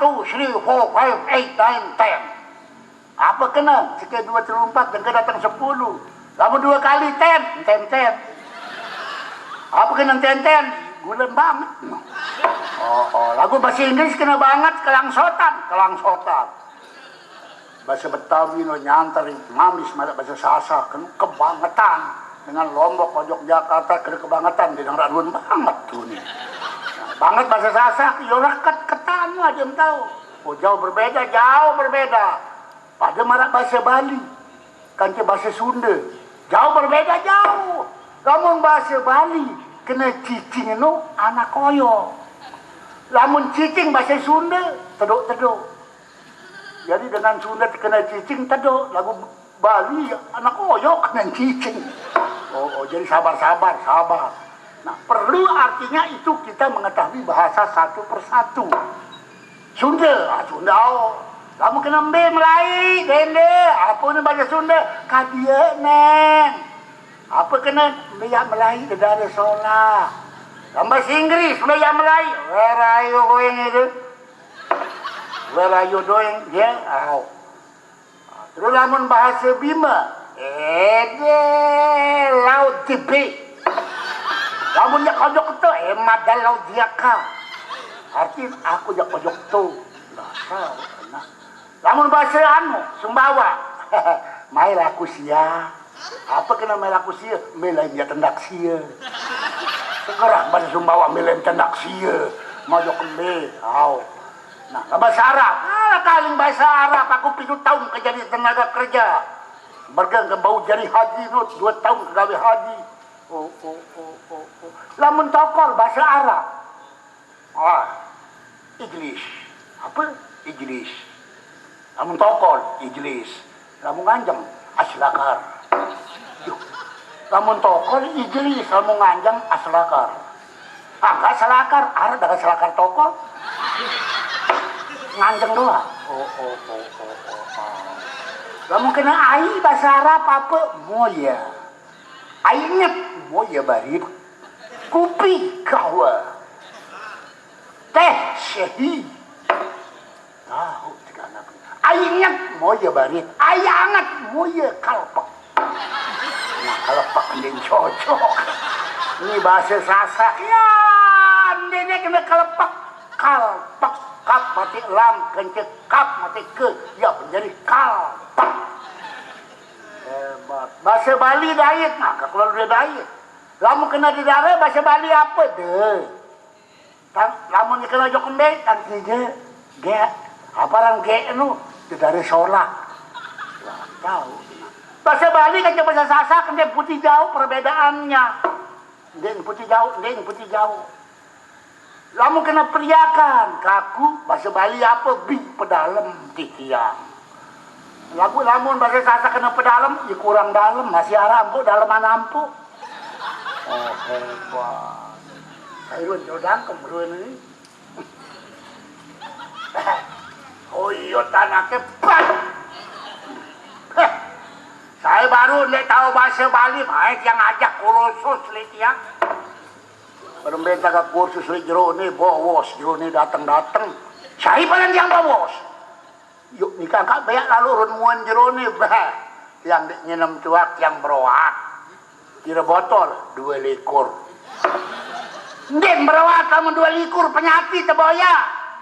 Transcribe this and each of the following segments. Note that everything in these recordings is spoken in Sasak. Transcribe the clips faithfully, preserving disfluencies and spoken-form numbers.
Two, three, four, five, eight, nine, ten. Apa kena? Sikit dua, telu, empat, engke dateng sepuluh. Lamun dua kali ten, ten, ten. Apa kena ten, ten? Gulen banget. Oh, oh. Lagu bahasa Inggris kena banget, kelangsotan, kelangsotan. Bahasa Betawi no nyanter, mamis malah bahasa Sasak, kan kebangetan. Dengan Lombok, Yogyakarta, kena kebangetan, dia nang raduan banget tuh nih. Banget bahasa Sasak, yo reket ketan aja tahu. Oh, jauh berbeda, jauh berbeda. Pada marak bahasa Bali, kance bahasa Sunda. Jauh berbeda, jauh. Lamun bahasa Bali, kena cicing no anak koyo. Lamun cicing bahasa Sunda, tedok-tedok. Jadi dengan Sunda kena cicing tedok, lagu Bali anak koyo kena cicing. Oh, oh, jadi sabar-sabar, sabar. Nah, perlu artinya itu kita mengetahui bahasa satu persatu. Sunda, ah, Sunda, oh. Lamun kena mbe melai, dende, apa ni bahasa Sunda? Kadia, Neng. Apa kena mbe ya melai, dedare solah. Lamun bahasa Inggris, mbe ya melai, where are you going itu? Where are you doing? Ya, oh. Terus lamun bahasa Bima, ede laut tipi. Lamun jak ojok itu, eh, madal laut diaka. Artinya aku jak ojok tu. Nah, tahu, nah. Lamun bahasa anu, Sumbawa, mai laku sia. Apa kena mai laku sia? Mbe lain dia tendak sia. Segerah bahasa Sumbawa, mbe lain tendak sia. Mau jok mbe, au. Nah, bahasa Arab. Ah, kaling bahasa Arab, aku pitu tahun ke jadi tenaga kerja. Bergang ke bau jadi haji, no, dua tahun ke gawe haji. Oh, oh, oh, oh, oh. Lamun tokol bahasa Arab. Ah, Ijlis. Apa? Ijlis. Lamun tokol, Ijlis. Lamun nganjeng, Aslakar. Duh. Lamun tokol, Ijlis. Lamun nganjeng, Aslakar. Angkat selakar, arep dengan selakar tokol. Nganjeng doang. Oh, oh, oh, oh, oh, oh. Lamun kena ai, bahasa Arab apa? Moya. Ai nyep, moya barit. Kupi, kawa. Teh, sehi. Tahu tiga anak. Ai nyep, moya barit. Ai anget, moya kalpek. Nah, kalpek mending cocok. Ini bahasa Sasak. Ya, mendingnya kena kalpek. Kalpek. Kap mati lam, kence kap mati ke. Ya, menjadi kalpek. Hebat. Bahasa Bali dait, nah, kalau dia dait. Lamun kena di darat, bahasa Bali apa deh? Tang, lamun kena jok embe, tang sije, ge. Apa orang ge nu? Di darat solah. Wah, tahu. Bahasa Bali kan bahasa Sasak, kan dia putih jauh perbedaannya. Dia putih jauh, dia putih jauh. Lamun kena periakan, kaku, bahasa Bali apa? Bi pedalem titiang. Lagu lamun bahasa Sasak kena pedalem, ya kurang dalem, masih arah ampu, daleman ampu. Oh, hebat. Kairun jodang kemrun ini. Oh, iya, tanahnya, bang. Heh. Saya baru ndak tahu bahasa Bali, baik yang ajak kursus, Litia. Berembe taga kursus leq jerone, bowos jerone dateng-dateng. Sai paran tiang bowos? Yuk, nika kak beak lalo ruen muen jerone, bah. Tiang ndeq nginem tuak, tiang beroat. Pire botol? Due likur. Ndeq beroat lamun due likur, penyakit teboyaq.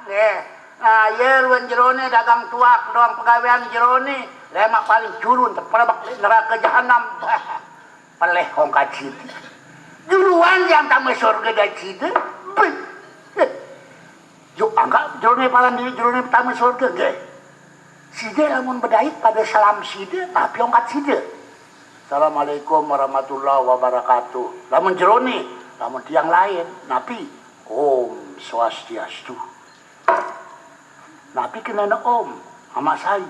Nggih. Nah, ye ruen jerone dagang tuak doang pegawean jerone, lemaq paling jurun tepelebek leq nerake jahanam. Bah. Peleh ongkat side. Juluan tiang tame sorge dait side. Beh. Juk angkat jerone paran diri jerone tame sorge, nggih. Side lamun bedait pade selam side, napi ongkat side? Assalamualaikum warahmatullahi wabarakatuh. Lamun jerone, lamun tiang lain, napi? Om Swastiastu. Napi kenene om, amaq sai.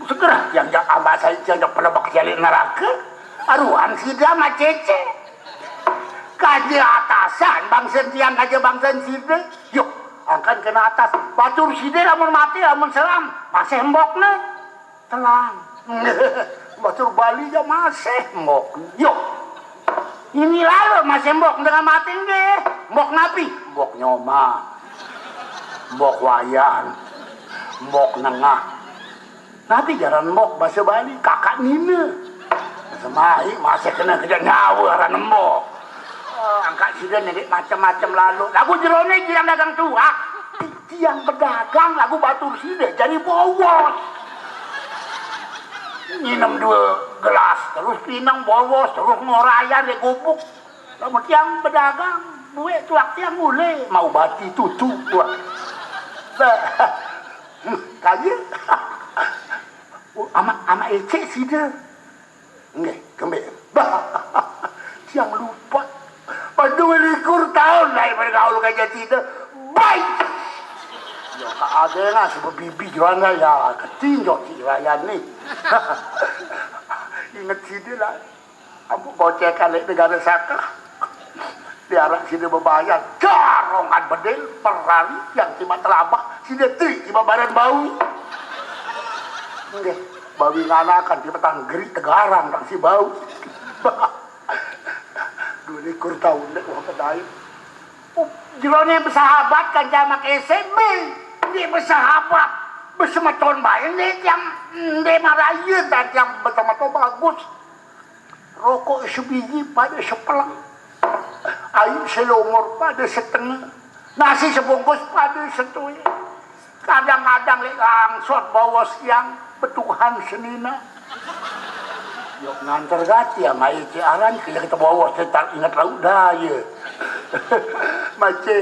Segerah tiang jaq amaq sai, tiang jaq pelebek jari nerake. Aruan side amaq cece. Kaje atasan bangsen tiang, kaje bangsen side. Yuh, angkan kene atas. Batur side lamun mate, lamun selam, maseh mbokne. Telang. Batur Bali jaq maseh mbok. Yo. Ini lalo maseh mbok dengan mate nggih. Mbok napi? Mbok nyoman. Mbok wayan, mbok nengah. Napi jaran mbok basa Bali? Kakak nina. Semai masih kena kejak nyawa aran mbok. Oh, angkat sida nelik macam-macam lalu. Lagu jerone tiang dagang tuak. Tiang bedagang lagu batur sida jadi bowos. Nginem dua gelas, terus pinang bowos, terus ngorayan di gubuk. Lamun tiang bedagang, duit tuak tiang mulih, mau bati tutu tuak. Kaya. Oh, amak, amak ecek sida. Nggih, kembali. Tiang lupa. Pada likur tahun saya bergaul kaya sida. Baik. Ya, tak ada lah, sebab bibi jualan ya, ketinjau si Ryan ni. Ingat sida lah. Ambo bocah kalik negara Sakah. Diarak sini bebayar. Jarongan bedil, perari yang tiba telabak, sini teri tiba baran bau. Nggih, bawi nganakan tiba tanggeri tegarang tak si bau. Dua likur tahun dek wah bedai. Jerone bersahabat kan jamak S M B. Dia bersahabat. Bersemeton bae, dia tiang, dia marah iya dan tiang bersama bagus. Rokok sebiji pada sepeleng. Air selumur pada setengah. Nasi sebungkus pada setui. Kadang-kadang lek langsot bawa siang betuhan senina. Yok nganter gati ama ece aran kira kita bawa setan ingat lauk daya. Mace.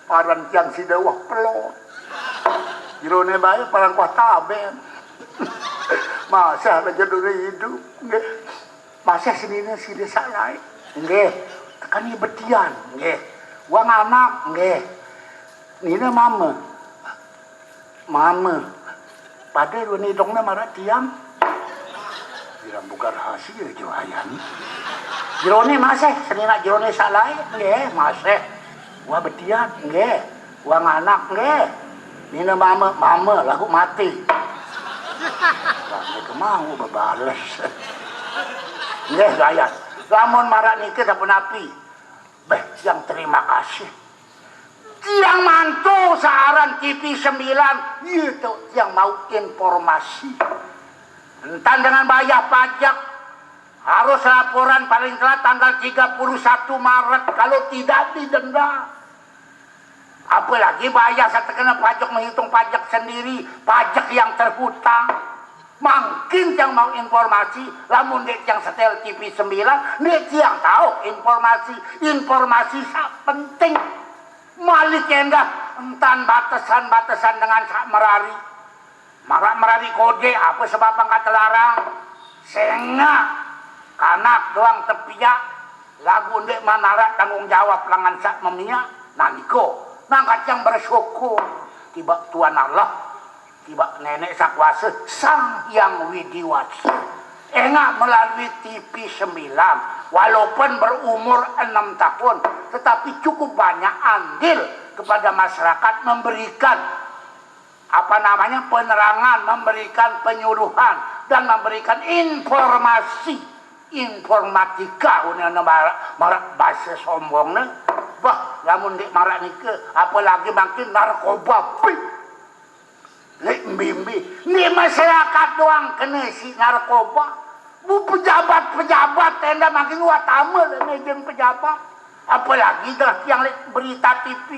Paran tiang sida wah pelot. Jerone bae paran kuah taben. Masih ada jadul hidup, nggih. Masih senina sida sak lain. Nggih. Tekan ni betian, nggih. Wang anak, nggih. Nina mama. Mama. Pada dua nidongna marak tiang. Bilang buka rahasia jo ayah ni. Jerone masih, senina jerone sak lain, nggih, masih. Wah betian, nggih. Wah nganak, nggih. Nina mama, mama lagu mati. Wah, mereka mau bebales. Nggih, gaya. Lamun marak niki sapunapi? Beh, yang terima kasih. Tiang mantu searan T V sembilan, iya tu tiang mau informasi. Entan dengan bayar pajak, harus laporan paling telat tanggal tiga puluh satu Maret, kalau tidak didenda. Apalagi bayar setekena pajak, menghitung pajak sendiri, pajak yang terhutang. Mangkin tiang mau informasi, lamun dek tiang setel T V sembilan, dek tiang tahu informasi, informasi sak penting. Malik endah, entan batesan-batesan dengan sak merari. Marak merari kode, apa sebab angkat larang? Sengak, kanak doang tepiak, lagu ndek manarak tanggung jawab langan sak memiak, nah niko, nangkat yang bersyukur, tiba Tuhan Allah. Tiba Nenek Sakuasa, Sang Hyang Widi Wasa. Engak melalui T V sembilan, walaupun berumur enam tahun, tetapi cukup banyak andil kepada masyarakat, memberikan, apa namanya, penerangan, memberikan penyuluhan, dan memberikan informasi informatika, guna marak, marak bahasa sombongnya. Bah, lamun dek marak nika, apalagi makin narkoba. Pih. Lek mimpi, ni masyarakat doang kena si narkoba. Bu pejabat-pejabat tenda makin watama lek ngejeng pejabat. Apalagi dah yang lek berita T V.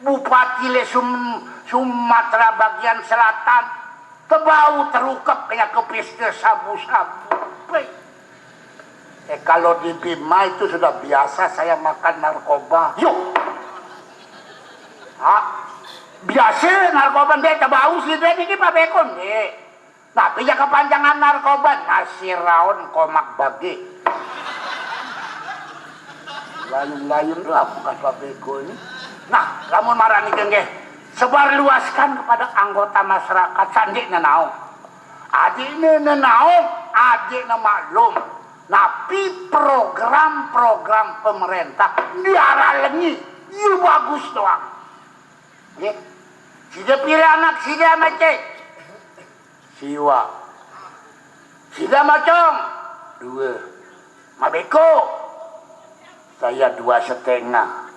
Bupati lek Sum-, Sumatera bagian selatan. Tebau terukep kena ke pesta sabu-sabu. Weh. Eh, kalau di Bima itu sudah biasa saya makan narkoba. Yuk. Ha? Biasa narkoba ndek tebau sida niki pabekon ndek. Tapi ya kepanjangan narkoba nasi raon komak bagi. Lain-lain lah bukan pabeko ini. Nah, lamun marani nggih sebar luaskan kepada anggota masyarakat sandik nenaung. Adiknya nenaung, adiknya maklum. Napi program-program pemerintah diaralengi, iya bagus doang. Nggih. Sida pira anak sida, Macik? Siwa. Sida Mocong? Dua. Mabeko? Saya dua setengah.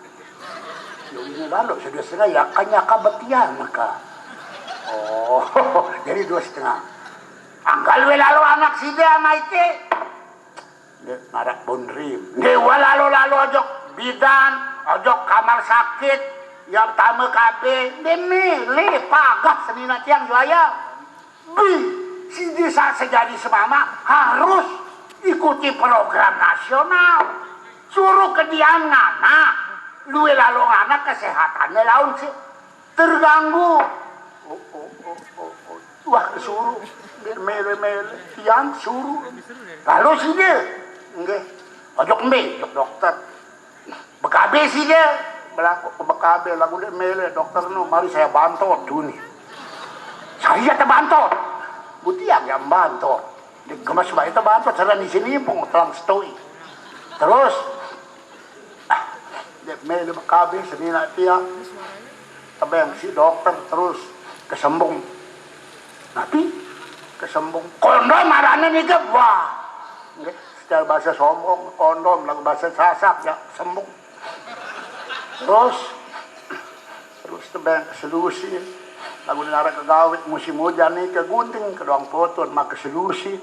Yo, ini lalu sudah setengah ya, kanya ka betian ka. Oh, jadi dua setengah. Anggal we lalu anak sida ama ite. Nde marak bunrim. Nde wa lalu-lalu ojok bidan, ojok kamar sakit, ya tame kabe. Nde mele pagah senina tiang juaya. Bi, sida sa sejadi semama harus ikuti program nasional. Suruh kedian nganak, luwe lalu nganak kesehatannya laun si terganggu. Oh, oh, oh, oh, oh. Wah, kesuruh. Mele-mele, tiang suruh. Lalu sida, nggih, ojok mbe, ojok dokter. Bekabe sida, belaku ke bekabe, lagu dek mele, dokter no, mari saya bantot, duni. Saya tebantot. Butiak ya bantot. Di gemes bae tebantot, serang di sini pun terang setoi. Terus, dek mele bekabe, senina tiang. Tebeng si dokter terus kesembung. Napi? Kesembung. Kondo marane nika, wah. Nggih, secara bahasa sombong, kondom, lagu bahasa Sasak, ya, sembung. Terus, terus tebeng keselusin. Lagu nara kegawe musim hujan nih, ke gunting, ke doang potun, mak keselusin.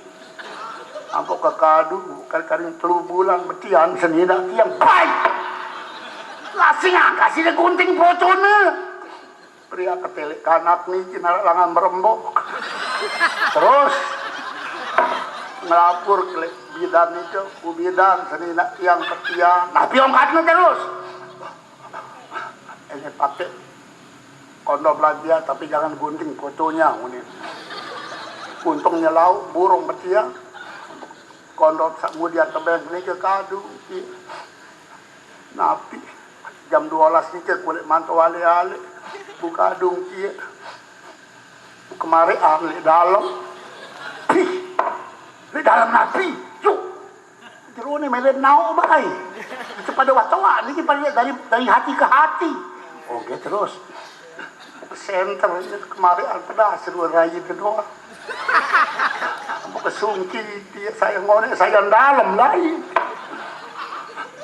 Ampok ke kadu, kari-kari telu bulan, betian senina tiang, pai! Lasing angka sida gunting potone. Pria ketelik kanak niki narak langan merembok. Terus ngelapur ke bidan itu, ku bidan senina tiang ketiang. Nah, piongkatnya terus. Ini pakai kondom lagi ya, tapi jangan gunting fotonya, ngene. Untungnya lauk burung betia. Kondom sak kemudian tebeng niki kadu. Napi jam dua belas niki kulit mantu ale-ale. Buka dung kie. Kemari ah, lek dalam. Pih. Lek dalam napi? Yuk. Jerone mele nau bae. Itu pada watoa niki pada dari, dari hati ke hati. Oke, terus. Center kemari ah, pedas dua rai kedua. Mau kesungki dia saya ngone saya dalam lain.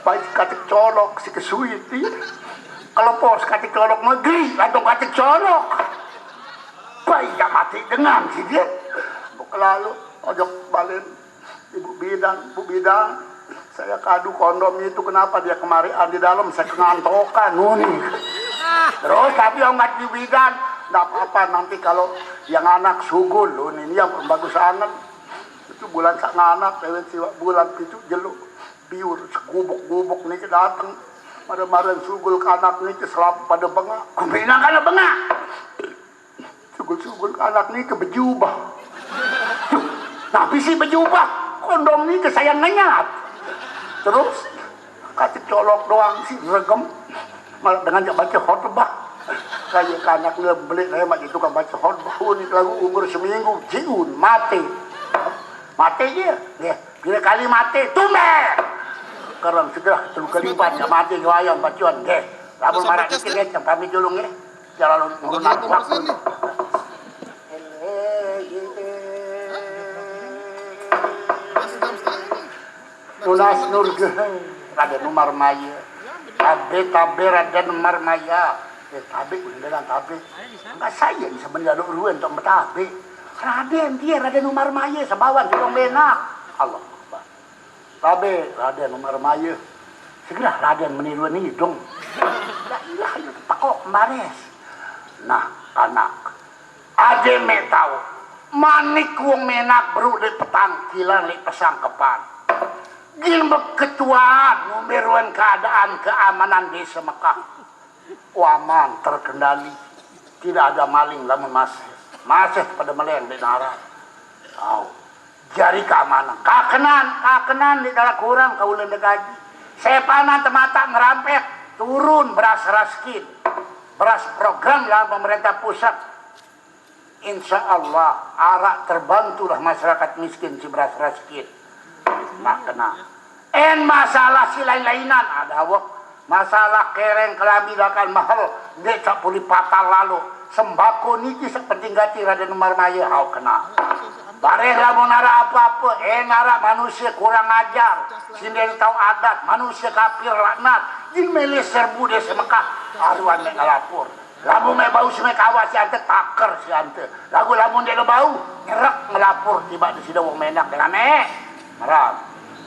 Baik katik colok si kesuit dia. Kalau pos katik colok negeri, langsung katik colok. Baik gak mati dengan si dia. Mau kelalu ojok balen. Ibu bidan, Bu bidan, saya kadu kondom itu kenapa dia kemarian di dalam, saya kengantokan, nuni. Terus tapi ongat di bidan, nggak apa-apa nanti kalau yang anak sugul, nuni, ini yang bagus anget. Itu bulan sak nganak, lewat siwak bulan pitu jelo, biur, segubuk-gubuk nih dateng. Mara-mara sugul ke anak nih, selap pada bengak. Kumpina kana bengak. Sugul-sugul anak niki bejubah. Duh, napi sih bejubah? Kondom niki saya ngenyap. Terus, katik colok doang sih, regem. Malah dengan jak baca khotbah. Kayak ke anak dia beli saya mak itu kan baca khotbah. Unik lagu umur seminggu, jiun, mati. Mati dia. Nggih, pira kali mati? Tumben. Kerang segera telu kali lipat, jak mati, yo ayam, pacuan. Nggih. Lamun marah dikit, nggih, pamit dulu, nggih. Jalan nurunan waktu. Nunas nurge Raden Umar Maya. Tabe, tabe Raden Umar Maya. Eh, tabe, udah bilang tabe. Enggak saya ini sebenarnya lu ruan untuk tabe. Raden dia, Raden Umar Maya, sebawan sudah benak. Allah Akbar. Tabe, Raden Umar Maya. Segera Raden meniru ni dong. La ilaha illallah, tekok mares. Nah, anak. Ade me tau. Manik wong menak beru lek petangkilan, lek pesangkepan. Gin beketuaan ngumbe ruan keadaan keamanan desa Mekah. Oh, aman, terkendali. Tidak ada maling lamun masih. Masih pada meleng di darat. Tahu. Jari keamanan. Kakenan, kakenan di darat kurang kaula dek gaji. Sepanan temata ngerampek, turun beras raskin. Beras program dalam pemerintah pusat. Insya Allah, arak terbantulah masyarakat miskin si beras raskin. Nah, kena. En masalah si lain-lainan, ada awak. Masalah kereng kelambi dakan mahal, nggak tak boleh patah lalu. Sembako niki sepenting gati Raden Umar Maya, hau kena. Bareh lamun arak apa-apa, en arak manusia kurang ajar. Sinden tahu adat, manusia kafir laknat. Jin mele serbu desa Mekah. Karuan mek ngelapur. Lamun mek bau si mek kawas si ante, taker si ante. Lagu lamun dia bau, nyerek ngelapur tiba di sida wong menak dengan mek. Meram.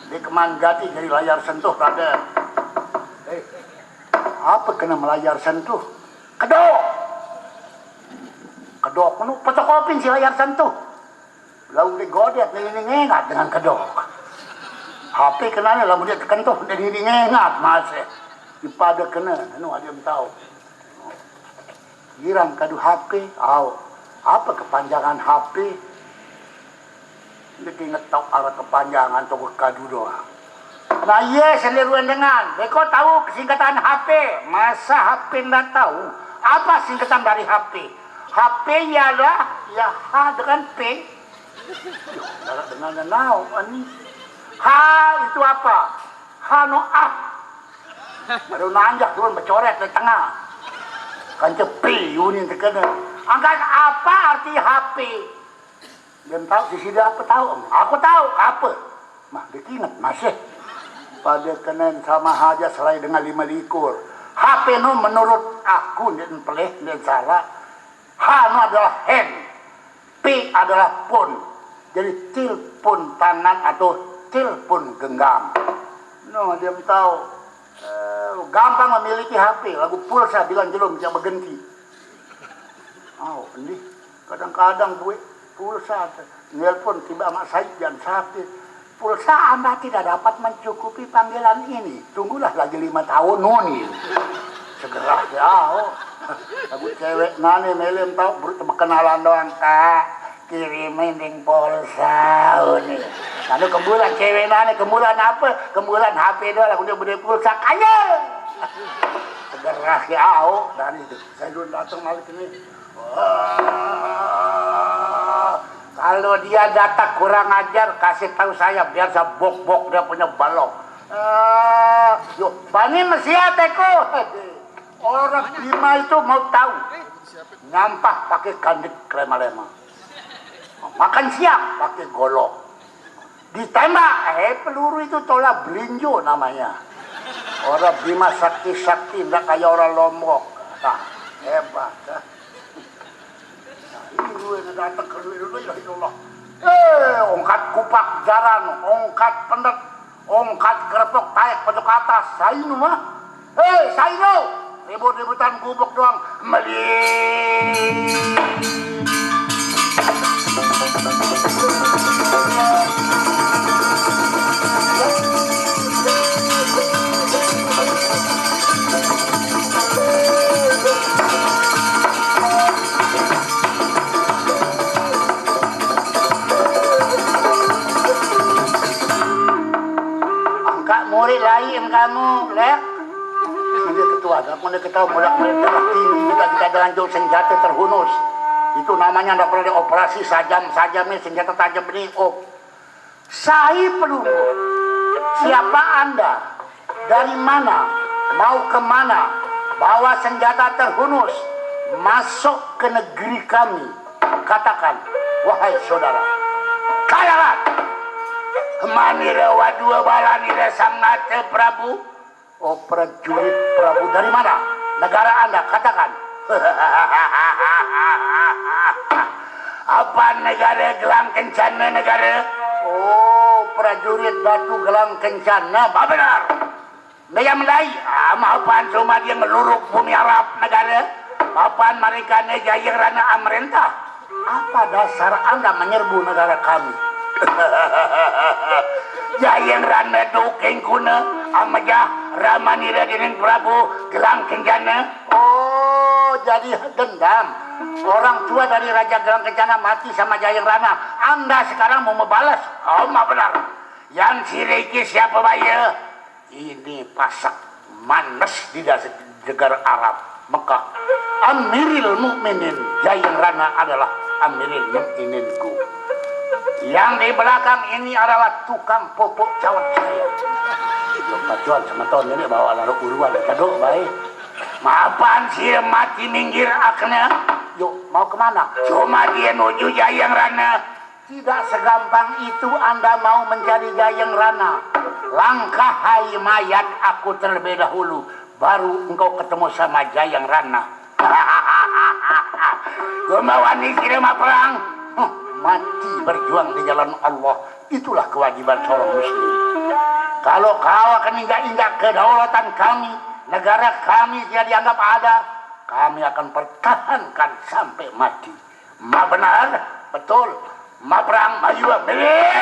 Di keman gati jadi layar sentuh, brother. Eh, apa kena melayar sentuh? Kedok. Kedok nu fotokopin si layar sentuh. Lalu digodet, ini ngengat dengan kedok. H P kenanya lamun dia kekentuh, ini ngengat masih. Dipada kena, anu ada yang tahu. Girang kadu H P, au. Apa kepanjangan H P? Dia inget tahu arah kepanjangan toko kadu doang. Nah, iya, seliruan dengan. Beko tahu kesingkatan H P. Masa H P ndak tahu? Apa singkatan dari H P? H P ialah, ya, H dengan P. Yuh, darah dengan naon, ani? H itu apa? H no ah. Baru nanjak turun becoret di tengah. Kan cepi, unin terkena. Angkat apa arti H P? Dia tahu si sida apa tahu? Aku tahu apa. Mah, dia ingat masih. Pada kenen sama aja selain dengan lima likur. H P no menurut aku, dia pelih, dia salah. H no adalah hand. P adalah phone. Jadi telepon tangan atau telepon genggam. No, dia tahu. Eh, gampang memiliki H P, lagu pulsa bilang jelum, jangan berhenti. Oh, ini kadang-kadang gue pulsa, nelpon tiba sama saya jam satu. Pulsa Anda tidak dapat mencukupi panggilan ini. Tunggulah lagi lima tahun, nuni. Segera ya, oh. Lagu cewek nane melem tahu, baru kenalan doang, "Kak, kirimin ding pulsa, uni." Lalu kembulan cewek nane, kembulan apa? Kembulan H P doang, lagu dia beli pulsa, kaya. Segera ya, oh, dari itu. Saya belum datang malam ini. Wah, kalau dia datang kurang ajar, kasih tahu saya, biar saya bok-bok dia punya balok. Ah, yo, bani mesiat eko. Orang Bima itu mau tahu. Nyampah pakai kandik lema-lema. Makan siang pakai golok. Ditembak, eh, peluru itu tola belinjo namanya. Orang Bima sakti-sakti, ndak kayak orang Lombok. Nah, hebat, eh. Nah, ini gue udah datang ke duit dulu, ya Allah. Eh, ongkat kupak jaran, ongkat pendet, ongkat kerepok taek pojok atas, sainu mah. Hei, sainu, ribut-ributan gubuk doang, meli. Angkat murid lain kamu, Lek. Ini ketua, gak boleh ketawa, mulak mulai darah tinggi, kita kita dengan jauh senjata terhunus. Itu namanya ndak pernah dioperasi, sajam-sajam nih, senjata tajam ini, oh. Sai pelungguh, siapa Anda? Dari mana? Mau ke mana? Bawa senjata terhunus, masuk ke negeri kami. Katakan, wahai saudara. Katakan. Manira wadua balanira sangate Prabu. Oh, prajurit Prabu dari mana? Negara Anda, katakan. Apa negara Gelang Kencana negara? Oh, prajurit Batu Gelang Kencana, benar. Naya mendai, ah, mau pan cuma dia ngeluruk bumi Arab negara. Mapan mereka ne jayeng rana amerintah. Apa dasar Anda menyerbu negara kami? Jayeng rana duking kuna, amejah ramanira dening Prabu Gelang Kencana. Oh, jadi dendam. Orang tua dari Raja Gelang Kencana mati sama Jayeng Rana. Anda sekarang mau membalas? Oh, mak benar. Yang siriki siapa baya? Ini pasak manes di das-, negara Arab, Mekah. Amiril Mukminin Jayeng Rana adalah Amiril Mukmininku. Yang di belakang ini adalah tukang pupuk cawat saya. Yo, pacuan semeton ini bawa lalu uruan kedok baik. Mapan sih mati minggir akna. Yuk, mau kemana? Cuma dia nuju Jayeng Rana. Tidak segampang itu Anda mau mencari Jayeng Rana. Langkahai mayat aku terlebih dahulu. Baru engkau ketemu sama Jayang Rana. Gumbawan di sini mah perang. Huh, mati berjuang di jalan Allah. Itulah kewajiban seorang muslim. Kalau kau akan injak-injak kedaulatan kami, negara kami tidak dianggap ada, kami akan pertahankan sampai mati. Ma benar, betul. Ma perang, maju, milih.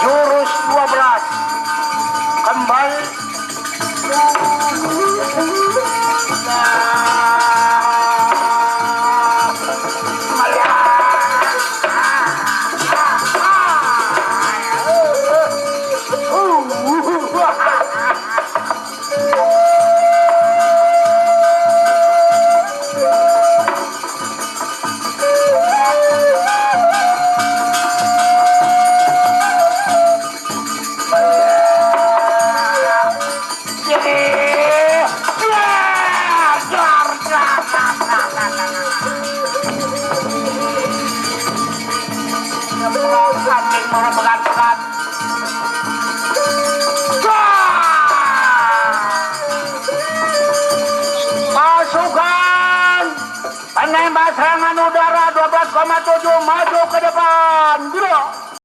Jurus dua belas. Kembali. Pasukan penembak serangan udara dua belas koma tujuh maju ke depan. Gerak.